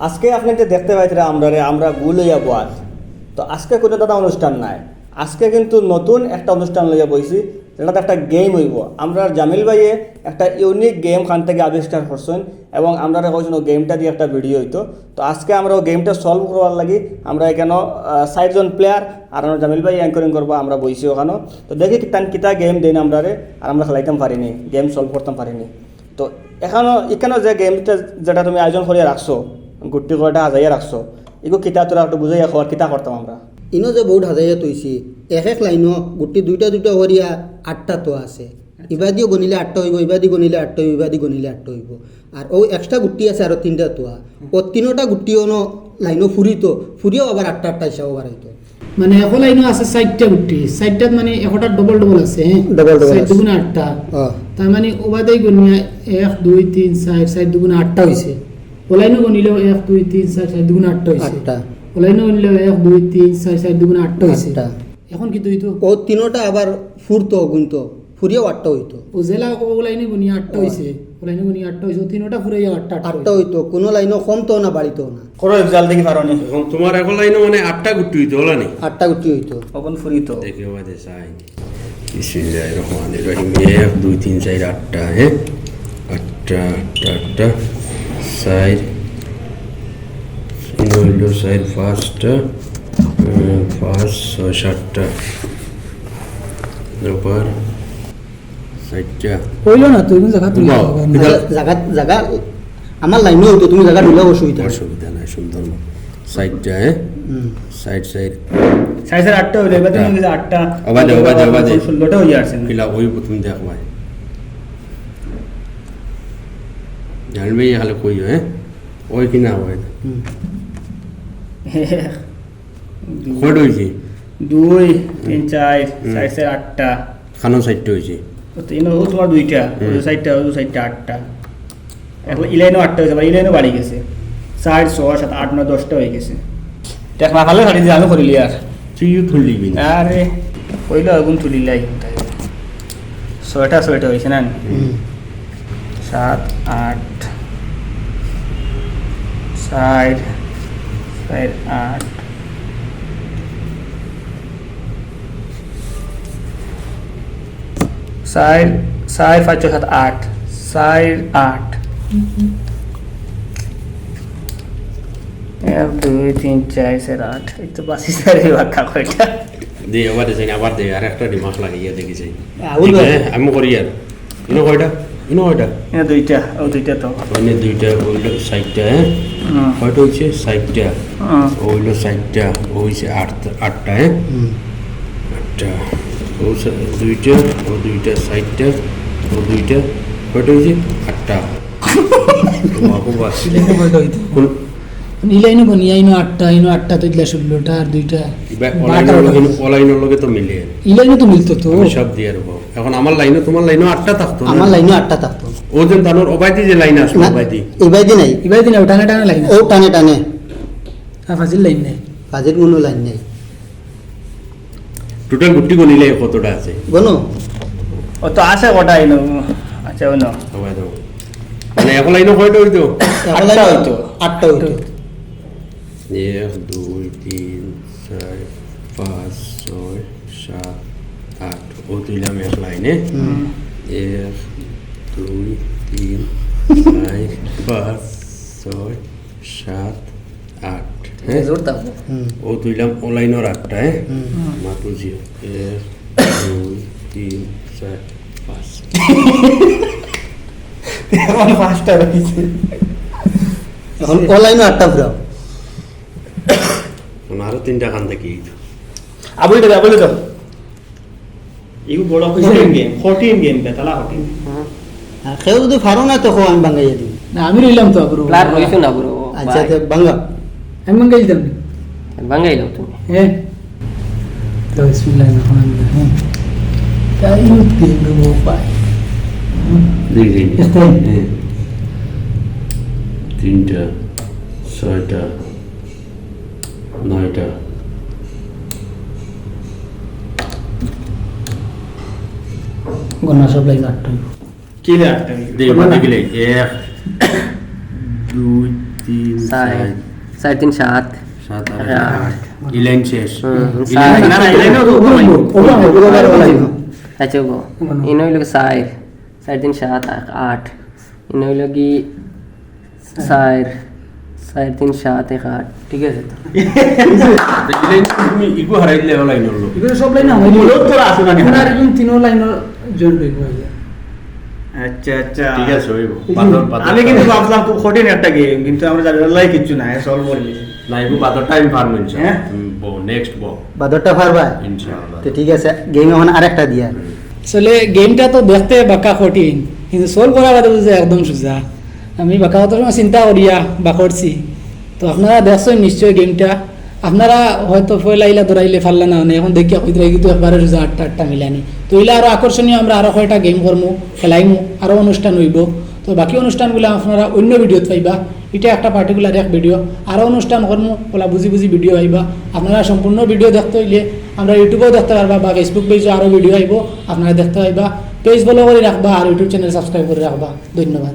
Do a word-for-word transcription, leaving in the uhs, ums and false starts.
আজকে আপনে যে দেখতে পাইতরা আমরারে, আমরা গুল অইয়া বওয়াত। তো আজকে কুনু দাদা অনুষ্ঠান নাই, আজকে কিন্তু নতুন একটা অনুষ্ঠান লইয়া বইছি, যেটাতে একটা গেম অইবো। আমরার জামিল ভাইয়ে একটা ইউনিক গেম খান থাকি আবিষ্কার করছইন এবং আমরারে কইছইন অউ গেমটা দি একটা ভিডিও অইতো। তো আজকে আমরা অউ গেমটা সলভ করবার লাগি আমরা এখানো, আহ, চাইরজন প্লেয়ার আর আমরার জামিল ভাই অ্যাঙ্করিং করবো, আমরা বইছি অখানো। তো দেখি কি তান কিতা গেম দেইন আমরারে, আর আমরা খেলাইতাম পারি নি, গেম সলভ করতাম পারি নি। তো এখানো, এখানো যে গেমটা যেটা তুমি আয়োজন করিয়া রাখছো, গুটি কয়টা হাজাইয়া রাখছো, ইগু কিতা তোরা একটু বুঝাইয়া কর, কিতা করতাম আমরা? ইনো যে বোর্ড হাজাইয়া থইছি, এক এক লাইনো গুটি দুইটা দুইটা করিয়া আটটা তো আছে। ইবাদিও গনিলে আটটা অইবো, ইবাদি গনিলে আটটা অইবো, ইবাদি গনিলে আটটা অইবো। আর অউ এক্সট্রা গুটি আছে আরো তিনটা তোয়া। অউ তিনোটা গুটি অনো লাইনো ফুরিতো, ফুরিয়াও আবার আটটা আটটা হিসাবো বাড়াইতো। মানে, এক লাইনো আছে চাইরটা গুটি, চাইরটাত মানে একটা ডাবল ডাবল আছে, হ্যাঁ? ডাবল ডাবল চাইর আছে। দুগুণে আটটা। অ। তার মানে, অবাদে গনিয়া এক, দুই, তিন, চাইর, চাইর দুগুণে আটটা অইছে। অউ লাইনো গনিলেও এক, দুই, তিন, চাইর, চাইর দুগুণে আটটা অইছে। আটটা। অউ লাইনো গনিলেও এক, দুই, তিন, চাইর, চাইর দুগুণে আটটা অইছে। আটটা। এখন কিতা অইতো? অউ তিনোটা আবার ফুরতো, গুনতো, ফুরিয়াও আটটা অইতো। অউ যেলা অউ লাইনো গনিয়া আটটা অ। অইছে, অউ লাইনো গনিয়া আটটা অইছে, অউ তিনোটা ফুরাইয়া আটটা, আটটা আটটা অইতো। অইতো, কুনু লাইনো কমতো না, বাড়িতো না। করো, জাল দেখি পারো নি। এখন তুমার এক লাইনো মানে আটটা গুটি অইতো, অলা নি? আটটা গুটি অইতো। অখন ফুরিতো। দেখি, অবাদে চাই। বিসমিল্লাহির রহমানির রহিম। এক, দুই, তিন, চাইর, আটটা, হ্যাঁ? আটটা, আটটা, আটটা। চাইর, ইনো অইলো চাইর, পাঁচটা, উম, পাঁচ, ছয়, সাতটা। আবার চাইরটা। অইলো না, তুমি জাগা তুলি ঘুমাও। দাও। ইটা জাগা, জাগা, জাগা, আমার লাইনো অইতো, তুমি জাগা নিলেও অসুবিধা নাই। অসুবিধা নাই, সুন্দর মতো। চাইরটা, হ্যাঁ? হুম। চাইর, চাইর। চাইর, চাইর, আটটা অইলো, এবার তো আটটা। অবাদে, অবাদে, অবাদে। ষোলোটা অইয়া আছে না? কিলা অইবো তুমি দেখবায়। জানবে, ইয়া খালি কইও, হ্যাঁ? অয় কি না অয়? হুম। কয়টা অইছে? দুই, তিন, চাইর, হুম। চাইর, চাইর, আটটা। খানো চাইরটা অইছে। ও তো ইনো, অউ তুমার দুইটা, অউ হুম। চাইরটা, অউ চাইরটা, আটটা। এখন ইলাইনো আটটা অইছে, আবার ইলাইনো বাড়ি গেছে। চাইর, ছয়, সাত, আট, নয়, দশটা অইগেছে। দেখ না, ভালো ছাড়ি দিয়া আমি করিলি আর। তুইও তুললি না। আরে, কইলো আগুন তুলিলাই। ছয়টা, ছয়টা অইছে না? হুম। সাত, আট, চাইর, চাইর, আট। চাইর, চাইর, পাঁচ, ছয়, সাত, আট। চাইর, আট। এক, দুই, তিন, চাইর, চাইর, আট। এই তো বাসি চাইর, এই বাক্কা কয়টা? দে, আবার দে, আবার দে, আর একটা দিমাগ লাগাইয়া দেখি যাই। আউল ঠিক আছে, আছে। আমি করি আর। ইনো কয়টা? ইনো কয়টা? এ দুইটা, অউ দুইটা তো। মানে দুইটা, অইলো চাইরটা, হ্যাঁ? হুম। কয়টা অইছে? চাইরটা। হুম। অইলো চাইরটা, অইছে আটটা, আটটা, হ্যাঁ? হুম। আটটা। অউ সা-, দুইটা, অউ দুইটা, চাইরটা, অউ দুইটা। কয়টা অইছে? আটটা। বাবু বাস। ইলাইনো কয়টা অইতো? কোন? ইলাইনো কোন? ইলাইনো আটটা, ইনো আটটা তো ইলা ষোলোটা আর দুইটা। ইবা বারোটা অলাইনর লগে, অলাইনর লগে তো মিলে। ইলাইনো তো মিলতো তো। আমি সব দিয়া রব। এখন আমার লাইনো, তুমার লাইনো আটটা থাকতো না? আমার লাইনো আটটা থাকতো। অউ যে তানোর অবায়দি যে লাইন আছে, না, অবায়দি। ইবায়দি নাই। ইবায়দি নাই, অউ টানে টানে লাইন আছে। অউ টানে টানে। আর ফাজিল লাইন নাই। ফাজিল কুনু লাইন নাই। টোটাল গুটি গনিলে কতটা আছে? গনো। অউ তো আছে কয়টা ইনো। আচ্ছা, অউ না। অবায়দি। মানে এক লাইনো কয়টা অইতো? এক লাইনো আটটা অইতো। আটটা অইতো। এক, দুই, তিন, চাইর, পাঁচ, ছয়, সাত, আট। অউ তুইলাম এক লাইনে। হুম। এক, দুই, তিন, চাইর, পাঁচ, ছয়, সাত, আট। হ্যাঁ? জোর দাও। হুম। অউ তুইলাম অউ লাইনর আটটা, হ্যাঁ? হুম। মাত্র জিরো। এক, দুই, তিন, চাইর, পাঁচ। এখন পাঁচটা রইছে। এখন অউ লাইনো আটটা ফুরাও। এখন আরো তিনটা খান থাকি। আবুল দাদা, আবুল দাদা। ইগু বড় কঠিন গেম, কঠিন গেম, বেতালা কঠিন। আর কেউ যদি পারো না, তো কও, আমি ভাঙ্গাইয়া দিমু। না, আমি রইলাম তো, আবুল। প্লেয়ার রইছো না, আবুল। আচ্ছা, ভাই। তে ভাঙ্গা। আমি ভাঙ্গাই দিতাম নি। ভাঙ্গাই দাও তুমি। হ্যাঁ। তো বিসমিল্লাহির রহমানির রহিম। তাই উঠতে দেবো পাই। জি, জি। একটা। হ্যাঁ। তিনটা, ছয়টা, নয়টা। গনা সব লাইন আটটা। কিলা আটটা? দে, বাদে গেলে এক, দুই, চাইর। চাইর তিন সাত। সাত আর আট। আট। ইলাইন শেষ। হুম, ইলাইন চাইর। না, না, ইলাইন তো ওপর অইবো। ওপর অইবো, ওপর অইবো। আচ্ছা, ওগো। ওপর অইবো। ইনো অইলো চাইর। চাইর তিন সাত, এক, আট। ইনো অইলো কি চাইর। চাইর তিন সাত, এক, আট। ঠিক আছে তো? ইলাইন তুমি ইগু হারাই দিলে অউ লাইন অইলো। ইগুলো সব লাইন না, মূলত তো আছে না। ওনার এখন তিনও লাইন জয়েন্ট অইবো। আচ্ছা, আচ্ছা। ঠিক আছে, অইবো। বাদর, বাদর। আমি কিন্তু ভাবছিলাম খুব কঠিন একটা গেম, কিন্তু আমরা জানি আল্লাহ কিচ্ছু নাই, সলভ করে নিয়েছি। না, এগু বাদরটা আমি পারমু ইনশাআল্লাহ। হ্যাঁ? তুমি বও, নেক্সট বও। বাদরটা পারবা? ইনশাআল্লাহ। তো ঠিক আছে, গেম এখন আরেকটা দিয়া। আসলে গেমটা তো দেখতে বাক্কা কঠিন, কিন্তু সলভ করা বাদে বুঝে একদম সোজা। আমি বাক্কা অত সময় চিন্তা করিয়া বা করছি। তো আপনারা দেখছেন নিশ্চয়ই গেমটা। আপনারা হয়তো পয়লা ইলা ধরাইলে পারলা না, মানে এখন দেখিয়া কইতরা কিন্তু একবারে সোজা আটটা আটটা মিলানি। তো ইলা আরো আকর্ষণীয় আমরা আরো কয়টা গেম করমু, খেলাইমু, আরো অনুষ্ঠান অইবো। তো বাকি অনুষ্ঠানগুলা আপনারা অন্য ভিডিওত পাইবা। ইটা একটা পার্টিকুলার এক ভিডিও, আরো অনুষ্ঠান করমু, অলা বুঝি বুঝি ভিডিও আইবা। আপনারা সম্পূর্ণ ভিডিও দেখতে অইলে আমরা ইউটিউবেও দেখতে পারবা বা Facebook পেজও আরো ভিডিও আইবো, আপনারা দেখতে পাইবা। পেজ ফলো করি রাখবা আর ইউটিউব চ্যানেল সাবস্ক্রাইব করি রাখবা। ধন্যবাদ।